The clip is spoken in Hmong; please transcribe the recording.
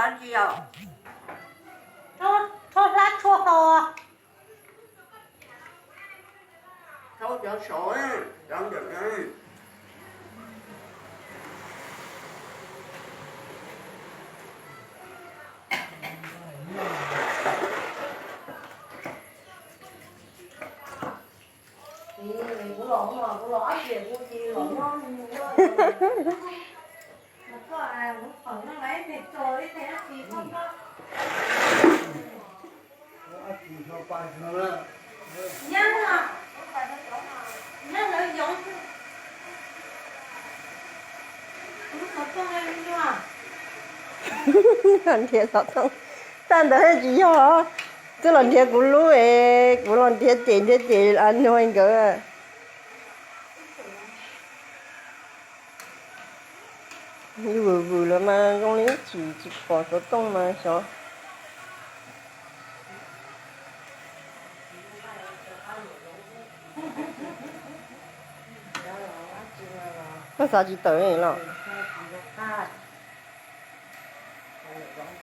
Tsis yog, tshuab hlab tshuab ho, tshuab cov saud, cov ntawm, kuv los, kuv los ab ces kuv tsis los nyob. Nrhiav xov tooj, tag ntawd tsis yog, twb los nrhiav kuv lub es, kuv los nrhiav ces nrhiav ces a nug nkawd. Vwm vwm los mas zoo li ib chim tsis pom xov tooj mas xyov. Koj xav tsis tawm los?